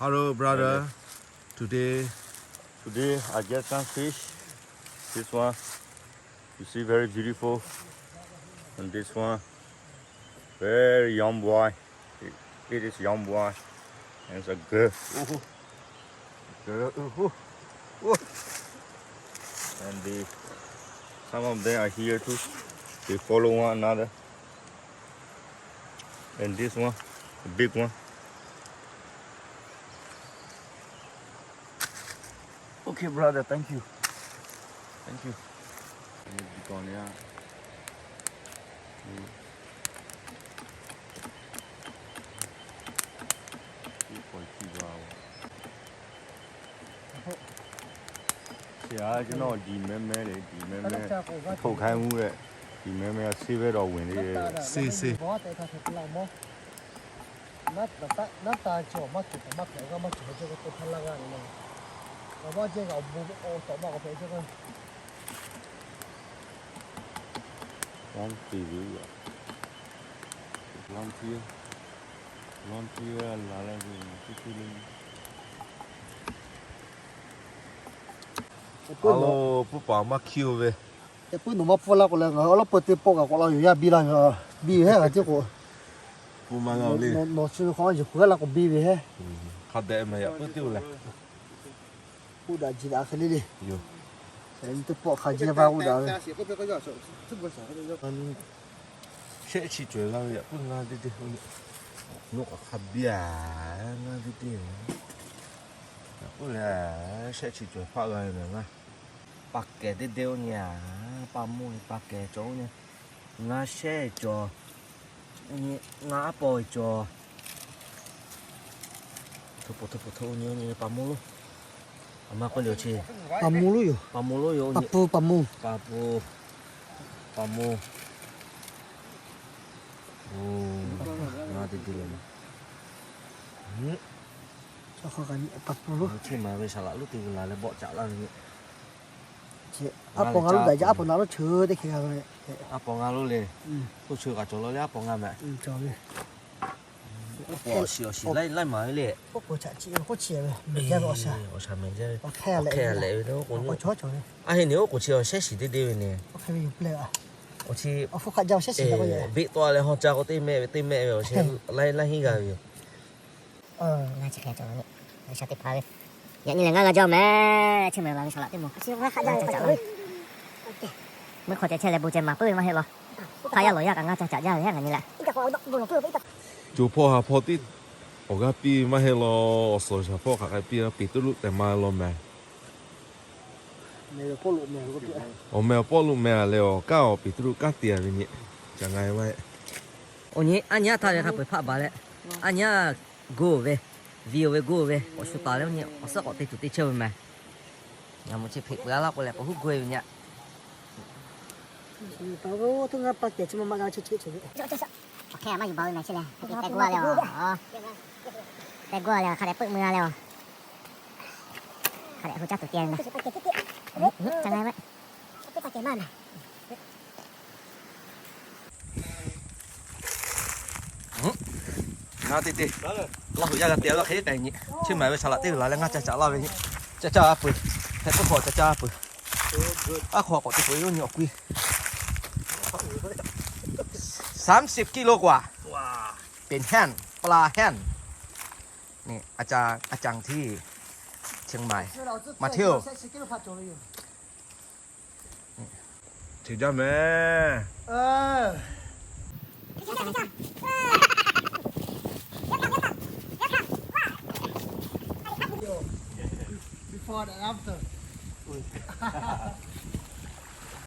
Hello, brother. Today, today I get some fish. This one, you see, very beautiful. And this one, very young boy. It, it is young boy. And it's a girl. Ooh. Girl. Ooh. Ooh. And the, some of them are here too. They follow one another. And this one, the big one. Okay, brother, thank you. Thank you. Yaꞈ puiˉ nawˬ maˇ pfuhˇ laˇ k'o leh ngaˬ hui awˉ lawˉ peu teˇ pawˆ kaꞈ k'awꞈ la yoˬ. Yaˇ biˇ laˇ yoˬ. Biˇ ve heˉ g'a tiˉ k'o, nawˬ chi hk'aw yuˬ k'oˆ laˇ k'o biˇ ve heˉ. Hk'a dehꞈ mehˍ yaꞈ puiˉ tiˉ-oˬ leh, k'oˆ daꞈ ji daꞈ hk'e le le. Teˇ pawˆ hk'a jehˇ vaˇ k'oˆ daꞈ ve. Shehˆ chi cawˬ la ve yaꞈ puiˉ ngaˇ teˇ teˇ, noˆ k'aꞈ hk'a biˇ-a, ngaˇ teˇ teˇ. Yaꞈ puiˉ leh shehˆ chi cawˬ hpaˆ g'a ve ngaˇ. Pa kehˬ teˇ deˇ oˇ nyi-a, pa mawˇ ve pa kehˬ cawˬ oˇ nyi. Ngaˇ shehˆ cawˬ, ngaˇ aˉ pawˇ ve cawˬ. Hto po hto po hto oˇ nyi, oˇ nyi pa mawˇ loˉ. A ma k'oˆ le chi, pa mawˇ loˉ yoˬ. Pa mawˇ loˉ yoˬ. Pa pu, pa mawˇ. Pa pu, pa mawˇ. Ngaˇ teˇ teˇ le. Pa pu loˉ. Chi ma ve saˍ laꞈ loˉ te ve la leh bawˆ caꞈ laˇ ve nyi. Aˉ pawˇ ngaˇ loˉ daꞈ jaˇ, aˉ pawˇ ngaˇ loˉ cheu teˇ hkeh g'a ve. Aˉ pawˇ ngaˇ loˉ le. Oˇ cheu kaꞈ cawˬ la le, aˉ pawˇ ngaˇ mehˍ. Awˬ shiˍ awˬ shiˍ laiˉ laiˉ maˍ ve le. Awˬ shaˍ mehˍ jaˇ ve, awˬ hk'e lehꞈ ve, a heˆ ni oˉ k'oˍ chi awˬ shehˉ shiˍ teˇ deˇ ve ne. Awˬ chi beˆ tawˆ leh haw ca k'o teˇ mehˆ ve teˇ mehˆ ve awˬ shehˉ laiˉ laiˉ hinˉ g'a ve yoˬ. Ngaˇ chi hk'e cawˬ ve, G'uiˬsha teˇ hpaˍ ve. Yaꞈ nyi lehˬ ngaˇ g'a jaˇ mehˍ. Chi mehˍ la ve saˍ laꞈ teˇ moˍ. Meuˇ hk'aw ceh chehˇ leh bon ceh maˍ puiˉ ve maˇ heˆ law. Hk'aˇ yaˇ lawˬ yaˇ kaꞈ ngaˇ ca caꞈ jaˇ ve heˉ ngaˬ nyi lehˬ. Co hpawˇ ha hpawˇ tiˉ awˬ g'aˇ piˇ ve maˇ heˆ law. Awˬ suhˍ shaˍ hpawˇ hk'aˬ hk'e piˇ, Peˍtruˆ tehꞈ ma law mehˍ. Awˬ meh awˬ Pawˇluꞈ meh-a leh awˬ kanˉ awˬ Peˍtruˆ kanˉ te-a ve nyi. Ca nga ve maˇ heˆ. Awˬ nyi aˉ nyi aˉ htaˇ ve hk'a peu-eˬ hpaˆ baˬ leh, aˉ nyi aˉ goˇ ve, viˇ oˬ ve goˇ ve awˬ shu taˍ leh, awˬ nyi awˬ suhˉ k'awꞈ te tuˬ te chehˇ ve mehˍ. Ngaˬ mvuhˇ chi hpeꞈ peuˬ-a laˇ k'o lehˬ, k'awꞈ huˉ goˇ ve nyi. Awˬ hk'e maˇ yuˬ baˬ ve mehˍ chi lehˬ, hk'e te guˇ-a leh, te guˇ-a leh hk'a dehꞈ peuˆ mui-a leh, hk'a dehꞈ hu caˇ tuˬ te-a ve mehˍ. Ngaˇ teˇ teˇ, Laˇ huˍ yaˇ g'a te-a ve hk'e k'ai nyi. Chi mehˍ ve saˍ laꞈ teˇ g'uiˬ la leh ngaˇ ca caꞈ laˇ ve nyi. Ca caˇ a peuˬ. Heh puiˉ hk'aw ca caˇ a peuˬ. Aˉ hk'aw k'awꞈ te peuˬ ve oˇ nyi awˬ kui. สามสิบกิโลกว่า เป็นแห้ง ปลาแห้ง นี่ อาจารย์ อาจารย์ที่เชียงใหม่ มาเที่ยว Check jaˇ mehˍ. Before and after.